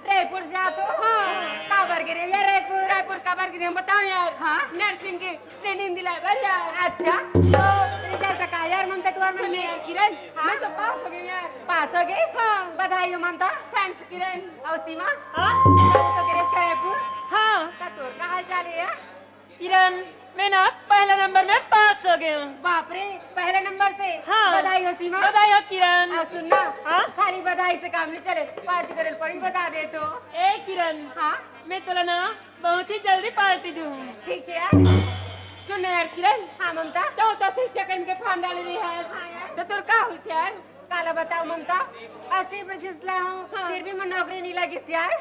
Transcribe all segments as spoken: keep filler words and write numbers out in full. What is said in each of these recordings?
रायपुर से आत हो? हाँ। काबर गे रहे हो यार रायपुर? रायपुर काबर गे रहे हो बताओ यार। हाँ। नर्सिंग के ट्रेनिंग दिलाए बर यार। अच्छा, तो रिजल्ट का यार, ममता तुम्हार मन सुन में? यार किरण, हाँ। मैं तो पास हो गई यार। पास हो गई? हाँ। बधाई हो ममता। थैंक्स किरण। और सीमा? हाँ। तो गे रहे हो रायपुर? हाँ। का तोर का हाल चाल है यार? किरण, मैं ना पहला नंबर में पास हो गई हूँ। बाप रे, पहले नंबर से? हाँ। बधाई हो सीमा। बधाई हो किरण। अब सुन ना, हाँ? खाली बधाई से काम नहीं चले, पार्टी करे पड़ी, बता दे तो। ए किरण, हाँ? मैं तोला ना बहुत ही जल्दी पार्टी दूँ। ठीक है यार। सुन ना यार किरण, हाँ ममता। तो तो फिर चक्कर में के फार्म डाले रही है। हाँ यार। तो तोर का हुई यार? काला बताओ ममता, अस्सी प्रतिशत ला हूँ, हाँ। फिर भी मैं नौकरी नहीं लगी यार।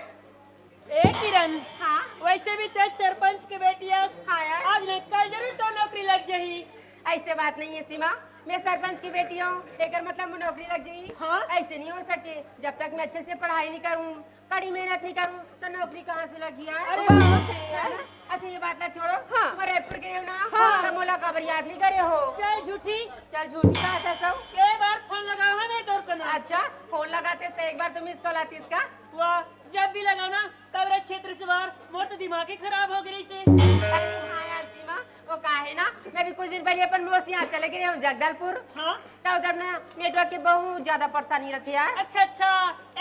ए किरण, हाँ? वैसे भी तैं सरपंच के बेटी हस। हाँ यार। आज नहीं कल जरूर तो नौकरी लग जाही। ऐसे बात नहीं है सीमा, मैं सरपंच की बेटी हूँ, एकर मतलब मैं नौकरी लग जाही? हाँ। ऐसे नहीं हो सके, जब तक मैं अच्छे से पढ़ाई नहीं करूँ, कड़ी मेहनत नहीं करूँ, तो नौकरी कहाँ से लगी यार? अरे बाप रे। है ना? अच्छा ये बात ना छोड़ो, हाँ। तुम रायपुर गे रहे हो ना, हाँ। तो मोला काबर याद नहीं करे हो? चल झूठी। चल झूठी कहा था सब? कई बार फोन लगाओ है मैं तोर को ना। अच्छा, फोन लगाते तो एक बार तुम मिस कॉल आती इसका? वाह, जब भी लगाओ ना, तब रे क्षेत्र से बाहर, मोर तो दिमाग ही खराब हो गई से। अरे हाँ यार सीमा, वो का है ना, मैं भी कुछ दिन पहले अपन मौसी यहाँ चले गए हूँ जगदलपुर। हाँ। तो उधर ना नेटवर्क की बहुत ज्यादा परेशानी रहती है यार। अच्छा, अच्छा,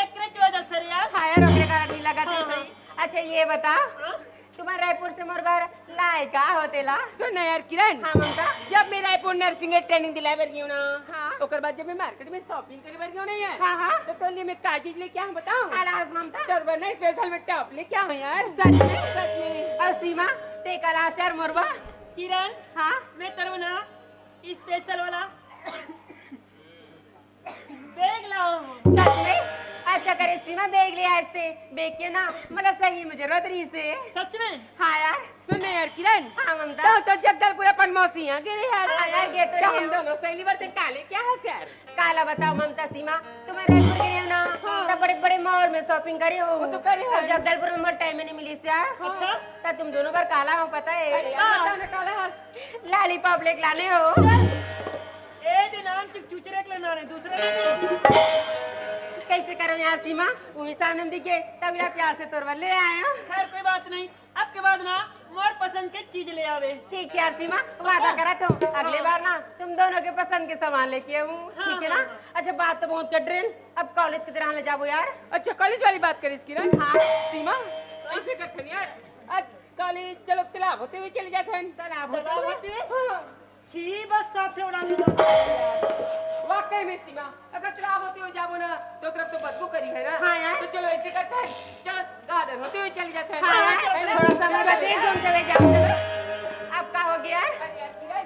एक वजह से रे यार। हाँ यार, ओकरे कारण नहीं लगा हाँ, सही। हाँ। अच्छा ये बता, हाँ? तुम्हारे रायपुर से मोर बर लाए का होते ला? सुन ना यार किरण, हाँ ममता। जब मैं रायपुर नर्सिंग के ट्रेनिंग दिलाए बर गई हूँ ना, हाँ। ओकर बाद जब मैं मार्केट में शॉपिंग करे बर गई हूँ ना यार, हाँ, हाँ। तो तोर लिए मैं का चीज लेके आऊँ बताऊँ? काला हस ममता। तोर बर ना स्पेशल में टॉप लेके आऊँ यार। सच में? सच में। और सीमा, तैं काला हस यार मोर बर? किरण, हाँ? मैं तोर बर ना स्पेशल वाला बैग लाऊं। सच में? अच्छा करे सीमा, बैग ले आए से। बैग के ना, मतलब सही में जरूरत रही से। सच में? हाँ यार। सुन ना यार किरण। हाँ ममता। तो, तो जगदलपुर अपन मौसी यहाँ गे रहे यार। हाँ यार, गे तो तो रहे हम हो। दोनों सहेली बर तैं का लेके आए हस यार? काला बताओ ममता सीमा, तुम्हारे रायपुर गे रहे हो ना, हाँ। तो बड़े बड़े मॉल में शॉपिंग करे हो। वो तो करे हो। जगदलपुर में मोर टाइम नहीं मिली से यार। अच्छा। तो तुम दोनों बर काला हो पता है? अरे यार, हाँ। बताओ ना काला हस। लॉलीपॉप लेके लाने हो। ए, दे नाम चुक चुचरे के नाने, दूसरे के नहीं। कैसे करो यार सीमा? वो भी सामने में दिखे, तब यार प्यार से तोर बर ले आए हो। खैर, कोई बात नहीं, अब के बाद ना मोर पसंद के चीज ले आवे। ठीक है यार सीमा, वादा हाँ। करा तो अगले हाँ। बार ना तुम दोनों के पसंद के सामान लेके आऊँ, हाँ, ठीक है ना? हाँ, हाँ। अच्छा, बात तो बहुत कर रहे हैं, अब कॉलेज की तरह ले जाबो यार। अच्छा, कॉलेज वाली बात करिस किरण। हाँ। सीमा, ऐसे करथन यार, आज कॉलेज चलो, तालाब होते हुए चले जाथन। तालाब होते तालाब हुए? होते हुए? हाँ। छी, बस साथे उड़ान। वाकई में सीमा, अगर तालाब होते हुए जाबो ना, तो तरफ तो बदबू करी है ना। हाँ यार। तो चलो ऐसे करते हैं, चलो गार्डन होते हुए चले जाते हैं। हाँ यार, है ना? थोड़ा सा चलो। मजा दे, घूमते हुए जाओ, चलो। अब का हो गया यार? अरे यार, किरण,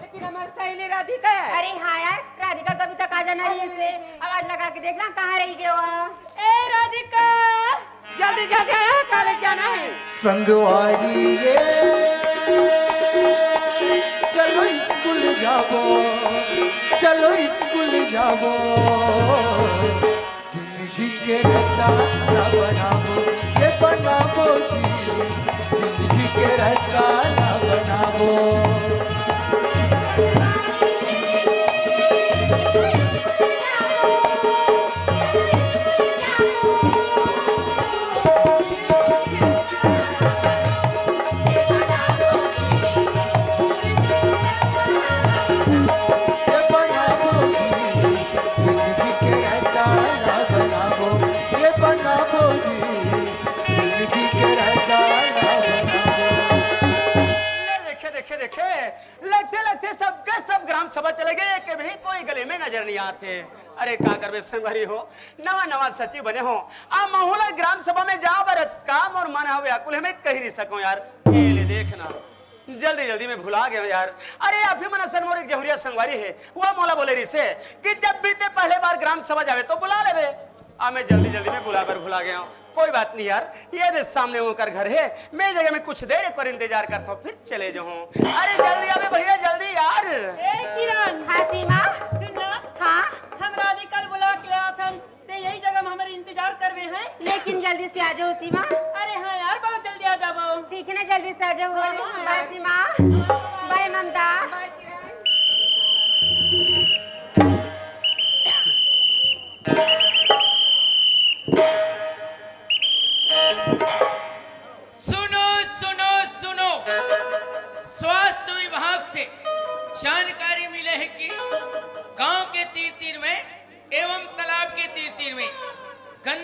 लेकिन हमारी सहेली राधिका है। अरे हाँ यार, राधिका कभी तक आ जाना रही से। आवाज लगा के देखना कहाँ रही गए हो। ए राधिका, जल्दी जल्दी आया, कॉलेज जाना है। संगवारी रे, चलो स्कूल जाबो, चलो स्कूल जाबो। जिंदगी के रास्ता ना बनाबो, ये बनाबो जी। जिंदगी के रास्ता ना बनाबो। ये बनाबो जी, जिंदगी के रास्ता ना बनाबो। ये बनाबो जी, जिंदगी के रास्ता ना बनाबो। ये देखे, देखे, देखे, लगते, लगते सबके सब ग्राम सभा चले गए, एक भी कोई गले में नजर नहीं आते। अरे का करबे संगवारी हो, नवा नवा सचिव बने हो, आ महूला ग्राम सभा में जा बरत काम और मन हवे व्याकुल, हमें कही नहीं सको यार। ये ले देखना, जल्दी जल्दी में भुला गयो यार। अरे आप ही मन असन मोर एक जहुरिया संगवारी है, वो मोला बोले रिसे कि जब भी ते पहले बार ग्राम सभा जावे तो बुला लेवे। आ मैं जल्दी जल्दी में बुला बर भुला गयो। कोई बात नहीं यार, ये दे सामने ओकर घर है, मैं जगह में कुछ देर एक बार इंतजार करता हूँ, फिर चले जाऊँ। अरे जल्दी आवे भैया, जल्दी यार। ए किरण। हाँ सीमा। सुन ना। हाँ। हम राधिका ल बुला के लाथन, ते यही जगह में हमारे इंतजार करवे हैं। लेकिन जल्दी से आ जाओ सीमा। अरे हाँ यार, बहुत जल्दी आ जाओ। ठीक है ना, जल्दी से आ जाओ। हाँ, हाँ, बाय हाँ। सीमा। बाय ममता। बाय किरण।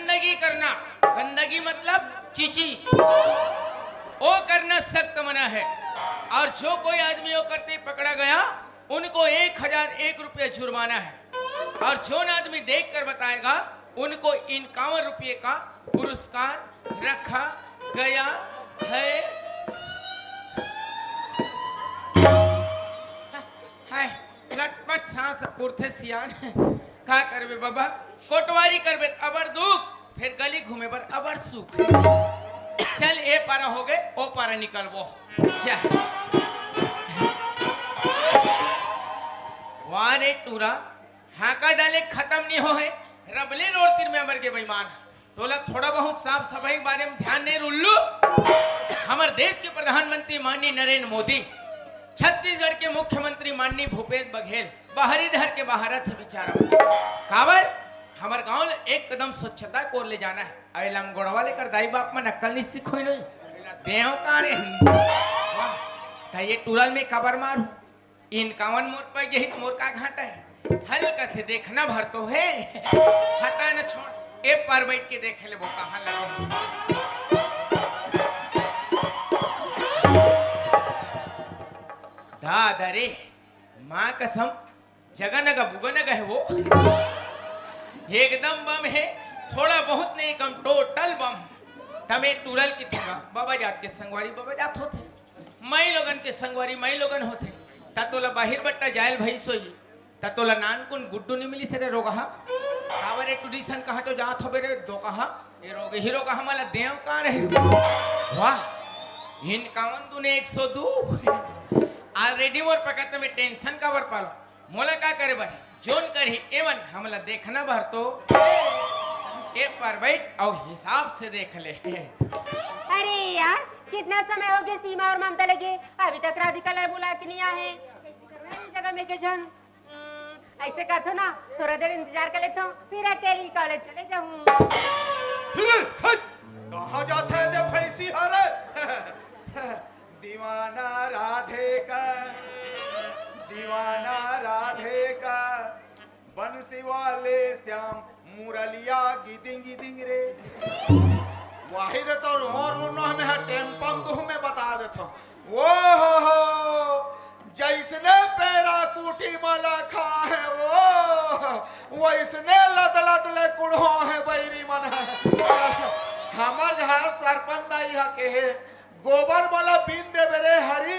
गंदगी करना, गंदगी मतलब चीची, वो करना सख्त मना है। और जो कोई आदमी वो करते पकड़ा गया, उनको एक हजार एक रुपये जुर्माना है। और जो आदमी देख कर बताएगा, उनको इक्यावन रुपये का पुरस्कार रखा गया है। हाय, लटपट सांस पुरथे सियान। का करबे बाबा, कोटवारी करबे त अबर दुख, फिर गली घूमे बर अबर सुख। चल, ए पारा हो गए, ओ पारा निकलबो। जा। वाह रे टूरा, हाका डाले खत्म नहीं हो है, रबले रोड तीर में अमर के बेईमान। तोला थोड़ा बहुत साफ सफाई के बारे में ध्यान नहीं, उल्लू। हमर देश के प्रधानमंत्री माननीय नरेंद्र मोदी, छत्तीसगढ़ के मुख्यमंत्री माननीय भूपेश बघेल, बाहरी धर के बाहर थे बेचारा। काबर? हमर गांव ल एक कदम स्वच्छता कोर ले जाना है। अबे लंगोड़वा लेकर दाई बाप मन अक्कल नहीं सिखोई नहीं। देव का रे? वाह, त ये टूरा ल मैं काबर मारू? इक्यावन मोर पै गेही त मोर का घाटा है? हल्का से देखना भर तो है। हटा न छोड़, ए पर बैठ के देख लेबो कहाँ लगे। दादा रे, माँ कसम, जगनगा बुगनगा है वो। एकदम बम है, थोड़ा बहुत नहीं कम, टोटल बम। तमे टूरा ल किथों गा, बाबा जात के संगवारी बाबा जात होथे। माई लोगन के संगवारी माई लोगन होथे, त तोला बाहिर बट्टा जायल भई सोई, त तोला नानकुन गुड्डू नी मिलिस रे रोगहा। काबर ए टूरी सन कहाँ तो जात होबे रे डोकहा, ए रोगही रोगहा मला देव का रहे। वाह, इक्यावन दूने एक सौ दू। Already मोर पकड़ में tension काबर पालो, मोला का करे बर? जोन करही एमन हमला देखना भर तो ए पर बैठ अउ हिसाब से देख ले। अरे यार, कितना समय हो गया सीमा और ममता लगे, अभी तक राधिका ला बुला के नहीं आए। जगह में के झन, हम्म, ऐसे कहथो ना, थोड़ा देर इंतजार कर लेथो, फिर अकेली कॉलेज चले जाऊँ। फिर हट, कहाँ जाथे दे भैंसी हरे? दीवाना राधे का, दीवाना राधे का, बंसी वाले श्याम मुरलिया गिदिंग गिदिंग रे। वाही दे तो रोह रोह में है, टेम्पम को मैं बता देता हूँ। वो हो हो, जैसने पैरा कूटी मला खा है वो, वैसने लत लत ले कुड़ो है बैरी मन है। हमर घर सरपंच दाई हा के हे, गोबर मला बीन देबे रे हरी,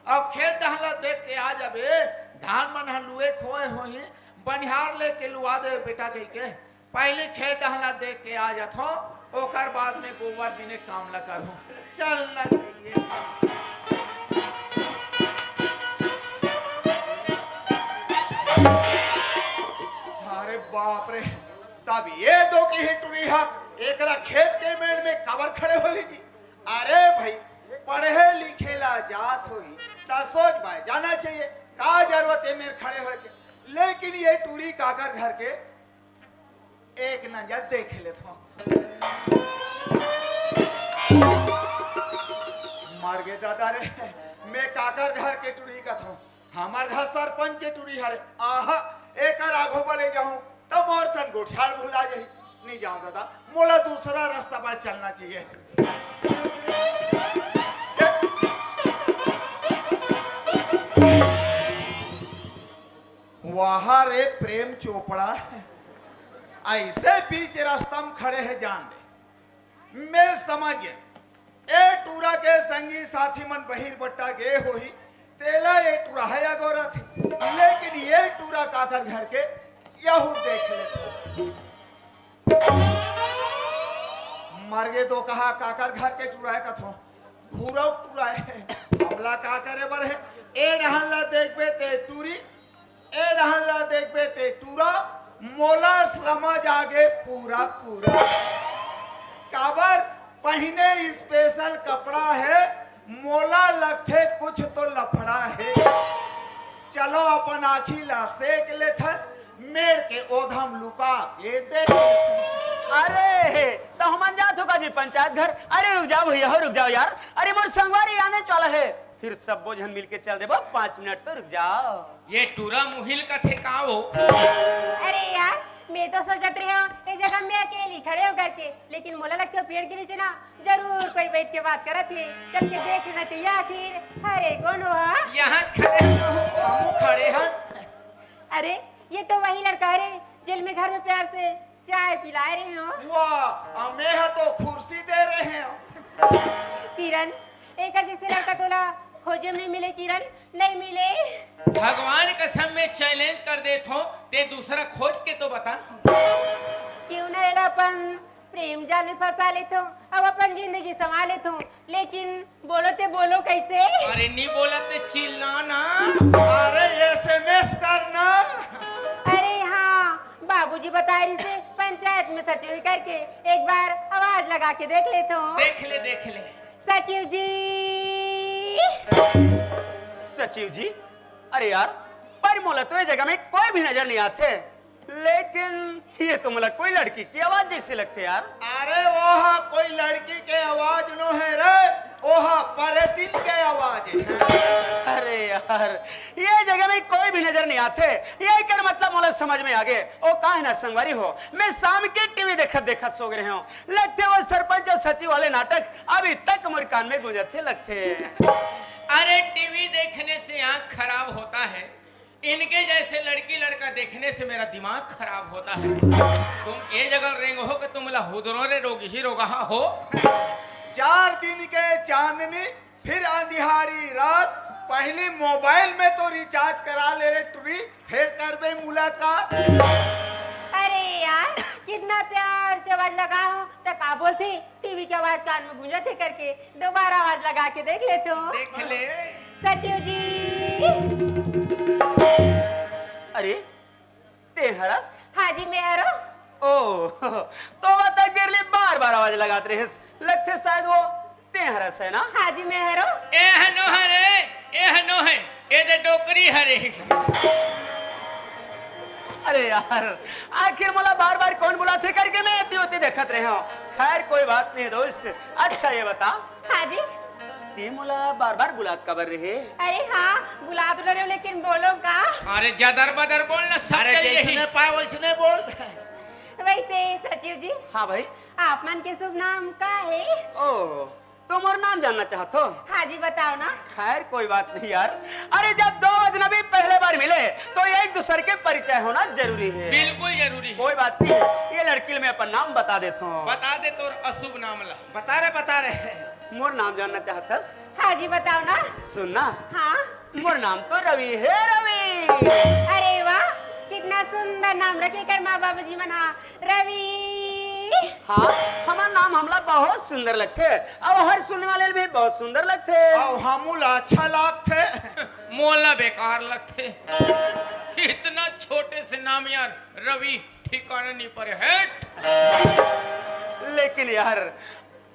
अब खेत डहला देख के आ जाबे, धान मन ह लुए खोए होही, बनिहार लेके लुआ देबे बेटा कहिके। पहली खेत डहला देख के आ जाथो, ओकर बाद में गोबर दिने काम ला करहूँ। चल न जइए। अरे बाप रे, तब ये दो की ही टुरी हा, एकरा खेत के मेड़ में काबर खड़े होही जी? अरे भाई, पढ़े लिखे ला जात होही, त सोच भाई जाना चाहिए, का जरूरत है मेर खड़े होए के? लेकिन ये टूरी काकर घर के एक नजर देख लेथो। मर गे दादा रे, मैं काकर घर के टूरी कथो, हमर घर सरपंच के टूरी हरे। आहा, एकर आघो बले जाहूं, त मोर सन गोठियाल भुला जाही। नहीं जाओ दादा, मोला दूसरा रास्ता पर चलना चाहिए। वाह रे प्रेम चोपड़ा, ऐसे बीच रास्ता में खड़े है, जान दे। मैं समझ गया, ए टूरा के संगी साथी मन बहिर बट्टा गे होही, तेला ए टूरा है अगोरा थे, लेकिन ये टूरा काकर घर के यहू देख लेते। मर गे तो कहा काकर घर के टूरा है कथो, घूरा टूरा है, हमला का करे बर है? ए डहन ला देखबे ते टूरी, ए डहन ला देखबे ते टूरा, मोला समझ आगे पूरा पूरा। काबर पहिने special कपड़ा है, मोला लगथे कुछ तो लफड़ा है। चलो अपन आँखी ला सेक लेथन, मेड़ के ओधम लुका के देख लेथन। अरे, त हमन जात हो का जी पंचायत घर? अरे रुक जाओ भैया हो, रुक जाओ यार। अरे मोर संगवारी आने वाला है, फिर सबो झन मिलके चल देबो, पाँच मिनट तो रुक जाओ। ये टूरा मुहिल कथे का हो? अरे यार, मैं तो सोचत रहे हूँ, ये जगह में अकेली खड़े हो करके, लेकिन मोला लगता है पेड़ के नीचे ना जरूर कोई बैठ के बात करत हे। चल के देख लेना चाहिए आखिर। अरे, कौन हुआ? यहाँ खड़े हो, हम खड़े हैं। अरे, ये तो वही लड़का है रे, जेल में घर में प्यार से चाय पिलाए रहे हो। वाह, अमे हा तो कुर्सी दे रहे हो। किरण, एकर जैसे लड़का तोला खोजे में नहीं मिले किरण, नहीं मिले। भगवान कसम, मैं चैलेंज कर देत हूँ, ते दूसरा खोज के तो बता। क्यों ना एला अपन प्रेम जाल में फंसा लेत हूँ, अब अपन जिंदगी संवार लेत हूँ, लेकिन बोलो ते बोलो कैसे? अरे नहीं बोला ते चिल्लाना। अरे एसएमएस करना। अरे हाँ, बाबूजी बताए रहिसे पंचायत में सचिव करके, एक बार आवाज लगा के देख लेत हूँ। देख ले, देख ले। सचिव जी। सचिव जी? अरे यार, पर मोला तो ये जगह में कोई भी नजर नहीं आथे, लेकिन ये तो मोला कोई लड़की की आवाज जैसे लगथे यार। अरे वो हा कोई लड़की के आवाज नो है रे, वो हा परेतिन के आवाज है। अरे यार, ये जगह में कोई भी नजर नहीं आथे, ये कर मतलब मोला समझ में आगे। ओ काहे ना संगवारी हो, मैं शाम के टीवी देखत देखत सो गए हूँ, लगथे वो सरपंच और सचिव वाले नाटक अभी तक मोर कान में गूंजत हे लगथे। अरे टीवी देखने से आंख खराब होता है, इनके जैसे लड़की लड़का देखने से मेरा दिमाग खराब होता है। तुम ये जगह रेंग हो कि तुम ला हुदरो रे रोग ही रोगहा हो। चार दिन के चांदनी, फिर अंधियारी रात, पहली मोबाइल में तो रिचार्ज करा ले रे टुरी, फिर करबे मुलाकात। अरे यार, कितना प्यार से आवाज लगा हो, तो का बोलते? टीवी के आवाज कान में गूंजत हे करके दोबारा आवाज लगा के देख लेत हूँ। देख ले। सचिव जी। अरे, ते हरस? हाँ जी, मैं हरो। ओ, तो बता गिरली बार बार आवाज लगात रहिस, लगथे शायद वो ते हरस है ना? हाँ जी, मैं हरो। एह नो हरे, एह नो है, ए दे डोकरी हरे। अरे यार, आखिर मोला बार बार कौन बुलाथे करके मैं एती ओती देखत रहे हूँ। खैर कोई बात नहीं दोस्त। अच्छा ये बता, हाँ जी। ते मोला बार बार बुलात काबर रहे? अरे हाँ, बुलात रहे हो, लेकिन बोलो का? अरे जदर बदर बोल ना, सब अरे चल जैसने जाही। पाए वैसने बोल। वैसे सचिव जी, हाँ भाई। आप मन के शुभ नाम का है? ओ, तो मोर नाम जानना चाहत हो? हाँ जी, बताओ ना। खैर कोई बात नहीं यार। अरे जब दो अजनबी पहले बार मिले तो एक दूसर के परिचय होना जरूरी है। बिल्कुल जरूरी है। कोई बात नहीं, ये लड़की ल मैं अपन नाम बता देत हूँ। बता दे तोर अशुभ नाम ला। बता रे, बता रे। मोर नाम जानना चाहत हस? हाँ जी, बताओ ना। सुन ना। हाँ। मोर नाम तो रवि है, रवि। अरे वाह, कितना सुंदर नाम रखे कर माँ बाबू जी मन हा, रवि। हाँ, हमार नाम हमला बहुत सुंदर लगथे, अउ हर सुनने वाले भी बहुत सुंदर लगथे। अउ हमू ला अच्छा लागथे। मोला बेकार लगथे। इतना छोटे से नाम यार, रवि, ठिकाना नहीं परे, हट। लेकिन यार,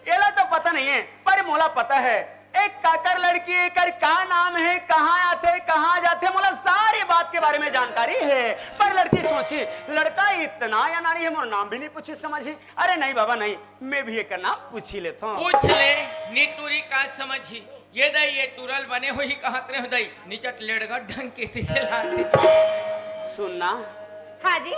एला तो पता नहीं है, पर मोला पता है, एक काकर लड़की, एकर का नाम है, कहाँ आथे, कहाँ जाथे, मोला सारी बात के बारे में जानकारी है। पर लड़की सोची, लड़का इतना अनाड़ी है, मोर नाम भी नहीं पूछी समझी। अरे नहीं बाबा नहीं, मैं भी एकर नाम पूछी लेत हूँ। पूछ ले, नी टूरी का समझी। ये दई, ये टूरल बने होही कहत रहे दई, निचट लेड़गा ढंग के तिसे लाते। सुन ना। हाँ जी।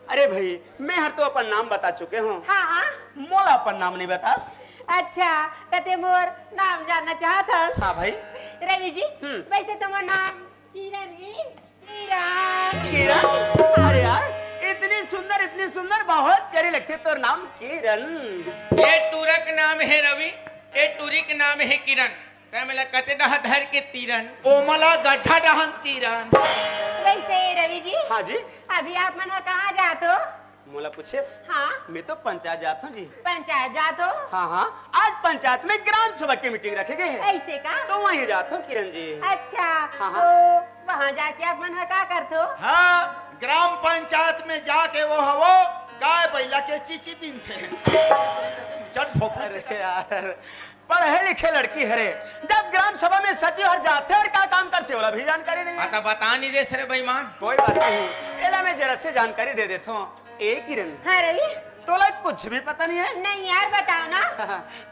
अरे भाई, मैं हर तो अपन नाम बता चुके हूँ। हाँ, हाँ। मोला अपन नाम नहीं बतास। अच्छा, त ते मोर नाम जानना चाहत हस? हाँ भाई। रवि जी, हम्म। वैसे तो मोर नाम किरण है। किरण। किरण? अरे यार, इतनी सुंदर, इतनी सुंदर, बहुत प्यारी लगथे तोर नाम किरण। ये टूरा के नाम है रवि, ये टूरी के नाम है किरण। तै मेला कते डहा धर के तीरन। ओमला गड्ढा डहन तीरन। वैसे रवि जी, हाँ जी। अभी आप मन ह कहाँ जात हो? मोला पूछेस? हाँ। मैं तो पंचायत जात हूँ जी। पंचायत जात हो? हाँ, हाँ, आज पंचायत में ग्राम सभा की मीटिंग रखे गए हैं। ऐसे का? तो वहीं जात हूँ किरण जी। अच्छा, हाँ, हाँ। तो वहाँ जाके आप मन ह का करत हो? हाँ, ग्राम पंचायत में जाके वो हवो गाय बैला के चीची बीनथे। चट भोपू अरे यार, पढ़े लिखे लड़की हरे, जब ग्राम सभा में सचिव हर जाथे और का काम करथे, ओला भी जानकारी नहीं है। पता बता नहीं देस रे बेईमान। कोई बात नहीं, एला मैं जरा से जानकारी दे देता हूँ। ए किरण। हाँ रवि। तोला कुछ भी पता नहीं है? नहीं यार, बताओ ना।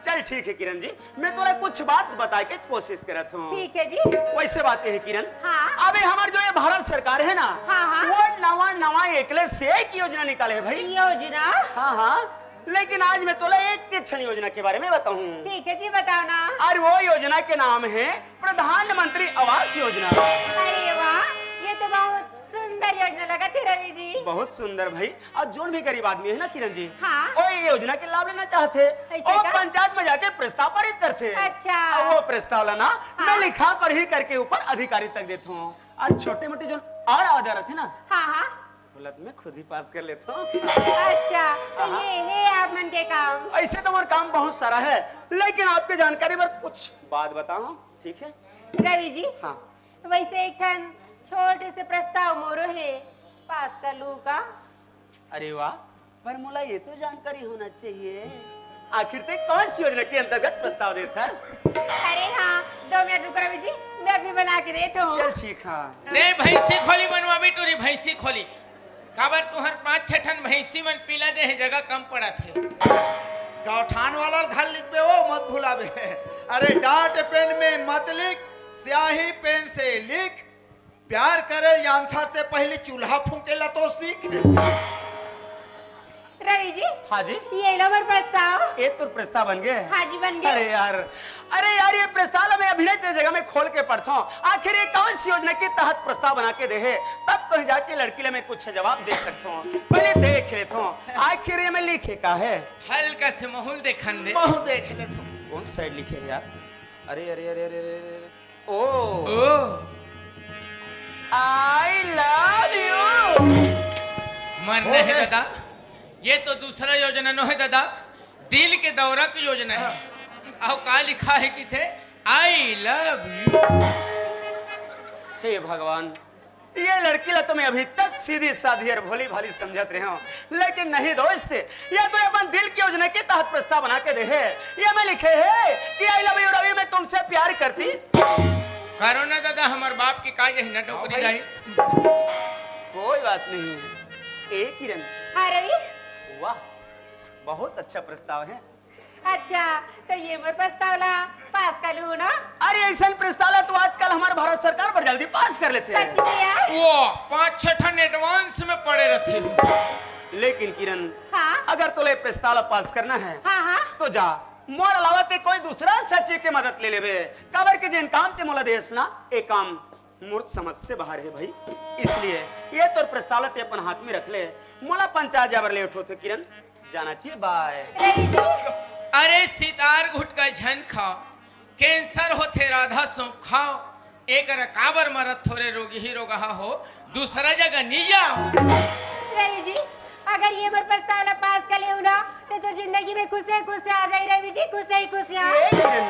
चल ठीक है किरण जी, मैं तोला कुछ बात बताए के कोशिश करत हूँ। ठीक है जी। वैसे बात ये है किरण, हाँ। अबे हमर जो ये भारत सरकार है ना, हाँ, हाँ। वो नवा नवा एकले से एक योजना निकाले है भाई। योजना? हाँ हाँ, लेकिन आज मैं तोला एक ठन योजना के बारे में बताऊँ। ठीक है जी, बताओ ना। और वो योजना के नाम है प्रधानमंत्री आवास योजना। अरे वाह, ये तो बहुत सुंदर योजना लगत हे रवि जी। बहुत सुंदर भाई। और जोन भी गरीब आदमी है ना किरण जी, हाँ। वो ये योजना के लाभ लेना चाहते, ऐसे वो का? पंचायत में जाके प्रस्ताव पारित करते। अच्छा। और वो प्रस्ताव ला ना, हाँ। मैं लिखा पढ़ी करके ऊपर अधिकारी तक देता हूँ। और छोटे मोटे जो और आदर थे ना, हाँ हाँ। बोलत मैं खुद ही पास कर लेता हूँ। अच्छा, तो हाँ। ये है आप मन के काम। ऐसे तो हमारा काम बहुत सारा है, लेकिन आपके जानकारी पर कुछ बात बताओ, ठीक है? रवि जी, हाँ। वैसे एक ठन छोटे से प्रस्ताव मोरो हे, पास कर लूँ का? अरे वाह, पर मोला ये तो जानकारी होना चाहिए, आखिर ते कौन सी योजना के अंतर्गत प्रस्ताव देत हस? अरे हाँ, दो मिनट रुको रवि जी, मैं अभी बना के देता हूँ। चल ठीक हाँ। दे भैंसी खोली बनवा बिटूरी, भैंसी खोली। काबर तुहर पाँच छह ठन भैंसी मन पीला दे हे, जगह कम पड़त हे। गौठान वाला घर लिखबे, वो मत भुलाबे। अरे डार्ट पेन में मत लिख, स्याही पेन से लिख। प्यार करे जानथस ते पहली चूल्हा फूंके ला तो सीख। रवि जी, हाँ जी। ये लो मोर प्रस्ताव। ये तो प्रस्ताव बन गए? हाँ जी, बन गए। अरे यार, अरे यार, ये प्रस्ताव ला मैं अभी नहीं जगह में खोल के पढ़ता हूँ। आखिर ये कौन सी योजना के तहत प्रस्ताव बना के दे है, तब कहीं जाके लड़की ला मैं कुछ जवाब दे सकता हूँ। पहले देख लेता हूँ, आखिर ये में लिखे का है। हल्का से महूल देखन दे। महूल देख लेता हूँ। कौन साइड लिखे है यार? अरे अरे अरे अरे अरे अरे। ओ। ओ। I love you। मन हो नहीं गए। दादा, ये तो दूसरा योजना नो है दादा, दिल के दौरा की योजना है। आओ का लिखा है कि थे, I love you। हे भगवान, ये लड़की ला तो मैं अभी तक सीधी साधी और भोली भाली समझत रहे हूँ, लेकिन नहीं दोस्त, ये तो अपन दिल की योजना के तहत प्रस्ताव बना के दे है। ये में लिखे है कि I love you रवि, मैं तुमसे प्यार करती। करो ना दादा, हमार बाप की काज है ना डोकरी दाई। कोई बात नहीं। ए किरण। हाँ रवि। वाह, बहुत अच्छा प्रस्ताव है। अच्छा, तो ये मोर प्रस्ताव ला पास कर लूँ ना? अरे, ऐसन प्रस्ताव ला तो आजकल हमार भारत सरकार बड़ जल्दी पास कर लेथे। सच में यार? वो पाँच छह ठन advance में पड़े रथे। लेकिन किरण, हाँ? अगर तोला ये प्रस्ताव ला पास करना है, हाँ, हाँ। तो जा, मोर अलावा ते कोई दूसरा सचिव के मदद ले लेबे। काबर के जेन काम ते मोला देस ना, ए काम मोर समझ से बाहर है भाई, इसलिए ये तोर प्रस्ताव ला ते अपन हाथ में रख ले। मोला पंचायत जाबर लेट होथे किरण, जाना चाहिए बाय। रवि जी। अरे सितार घुटका झन खाओ, cancer होथे राधा सौंफ खाओ, एकर काबर मरत थोरे रोगी ही रोगहा हो, दूसरा जगह नहीं जाओ। रवि जी, अगर ये मोर प्रस्ताव ला पास कर लेहू ना, तो, तो जिंदगी में खुशे खुशे आ जाई रवि जी, खुशे ही खुशे। ये किरण,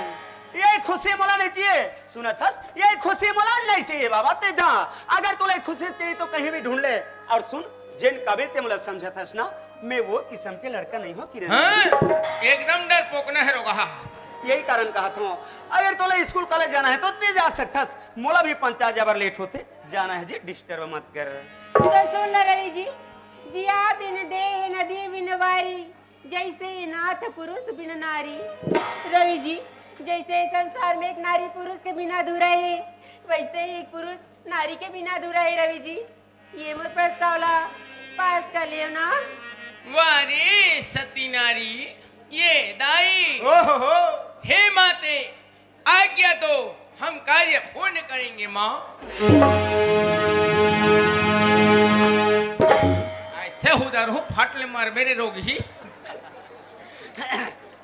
ये खुशी मोला नहीं चाहिए। सुनत हस, ये खुशी मोला नहीं चाहिए बाबा, ते जा। अगर तोला ये खुशी चाहिए तो कहीं भी ढूंढ ले। और सुन, जेन काबिल ते मोला समझत हस ना, मैं वो किस्म के लड़का नहीं हो किरण। हाँ, एकदम डरपोकना है रोगहा। यही कारण कहत हूँ, अगर तोला स्कूल कॉलेज जाना है तो ते जा सकत हस, मोला भी पंचायत जाबर लेट होथे, जाना है जी, disturb मत कर। तो सुन ल रवि जी, जिया बिन देह नदी बिन वारी, जैसे नाथ पुरुष बिन नारी। रवि जी, जैसे संसार में एक नारी पुरुष के बिना अधूरा है, वैसे ही एक पुरुष नारी के बिना अधूरा है रवि जी। ये मोर प्रस्ताव ला पास कर लेव ना। वाह रे सती नारी, ये दाई। ओहो हो। हे माते, आज्ञा दो, हम कार्य पूर्ण करेंगे माँ। ऐसे उधर हूँ, फट ले मर मेरे रोगी।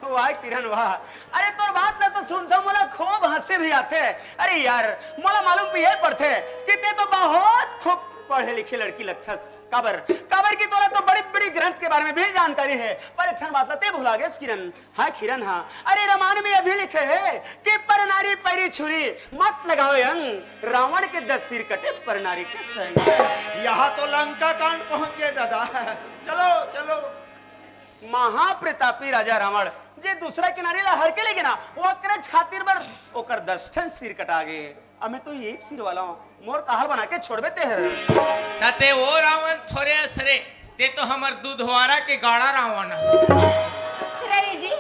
वाह किरण वाह, अरे तोर बात ला तो सुनथों मोला खूब हंसी भी आथे। अरे यार, मोला मालूम भी ये पड़थे कि ते तो बहुत खूब पढ़े लिखे लड़की लगथस। काबर, काबर कि तोला तो बड़ी बड़ी ग्रंथ के बारे में भी जानकारी है, पर एक ठन बात ला ते भुला गेस किरण। हाँ किरण हाँ, अरे रामायण में अभी लिखे है कि पर नारी पैरी छुरी, मत लगाओ अंग, रावण के दस सिर कटे पर नारी के संग। यहाँ तो लंका कांड पहुंच गए दादा। चलो चलो। महाप्रतापी राजा रावण जे दूसरा के नारी ला हर के लेगे ना, ओकरे खातिर बर ओकर दस ठन सिर कटा गे। अब मैं तो एक सिर वाला हूँ, मोर काहल बना के छोड़बे ते हर। ताते ओ रावण थोरे असरे, ते तो हमर दुधवारा के गाड़ा रावण हस। रवि जी,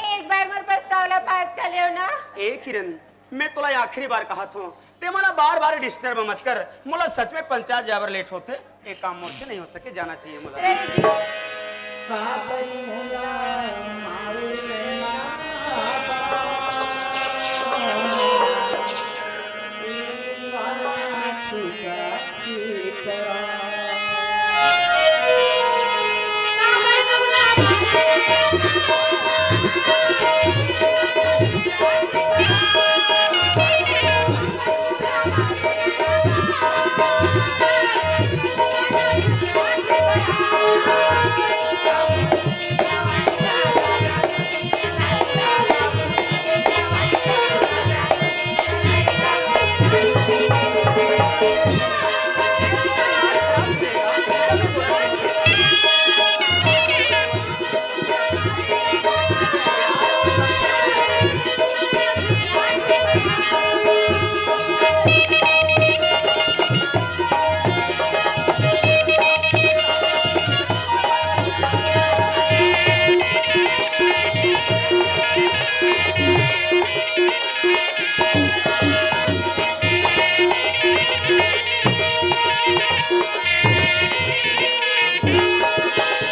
एक बार मोर प्रस्ताव ला पास कर लेव ना। ए किरण, मैं तोला आखिरी बार कहत हूँ, ते मोला बार बार डिस्टर्ब मत कर। मोला सच में पंचायत जाबर लेट होथे, ये काम मोर से नहीं हो सके, जाना चाहिए मोला। रवि जी।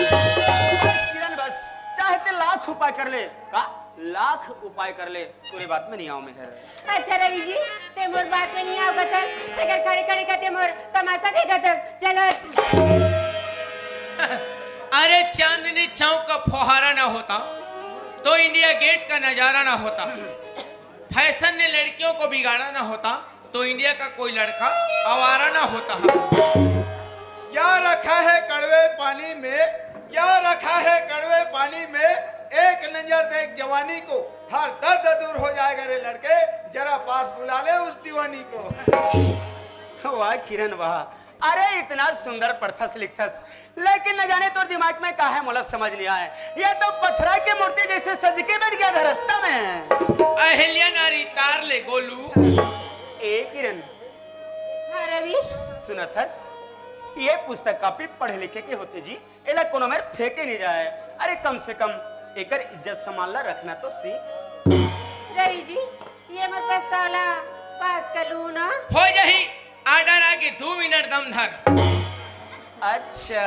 किरण, बस, चाहे ते लाख उपाय कर ले। का? लाख उपाय कर ले, तोरे बात में नहीं आऊं मैं घर। अच्छा रवि जी, ते मोर बात में नहीं आवत हस, तेकर खड़े खड़े का ते मोर तमाशा देखत हस। चलो। अरे, चांदनी चौक का फुहारा ना होता तो इंडिया गेट का नजारा ना होता, फैशन ने लड़कियों को बिगाड़ा ना होता तो इंडिया का कोई लड़का आवारा ना होता। क्या रखा है कड़वे पानी में, क्या रखा है कड़वे पानी में, एक नजर देख जवानी को, हर दर्द दूर हो जाएगा रे लड़के, जरा पास बुला ले उस दीवानी को। वाह किरण वाह, अरे इतना सुंदर पढ़थस लिखथस, लेकिन न जाने तोर दिमाग में का है मोला समझ नहीं आए। ये तो पथरा के मूर्ति जैसे सज के बैठ गया था रास्ता में। अहिल्या नारी तार ले गोलू। ए किरण। हाँ रवि। सुनत हस, ये पुस्तक कापी पढ़े लिखे के होथे जी, एला कोनो मेर फेंके नहीं जाए। अरे कम से कम एकर इज्जत सम्मान ला रखना तो सीख। रवि जी, ये मोर प्रस्ताव ला पास कर लू ना। हो जाही, ऑर्डर आगे, दू मिनट दम धर। अच्छा।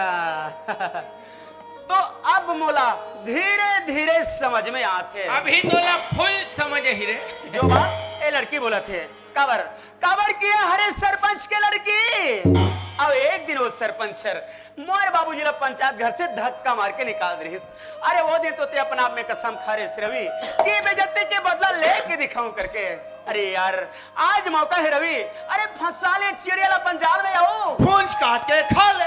तो अब मोला धीरे धीरे समझ में आथे। अभी तोला फुल समझ ही रे। जो बात ए लड़की बोलत हे, काबर, काबर किया हरे सरपंच के लड़की। अब एक दिन वो सरपंच सर मोर बाबूजी ला पंचायत घर से धक्का मार के निकाल दे रहिस। अरे वो दिन तो ते अपना आप में कसम खा रहे रवि कि बेइज्जती के बदला लेके दिखाऊं करके। अरे यार, आज मौका है रवि, अरे फंसा ले चिड़िया ला अपन जाल में, आऊ पूंछ काट के खा ले।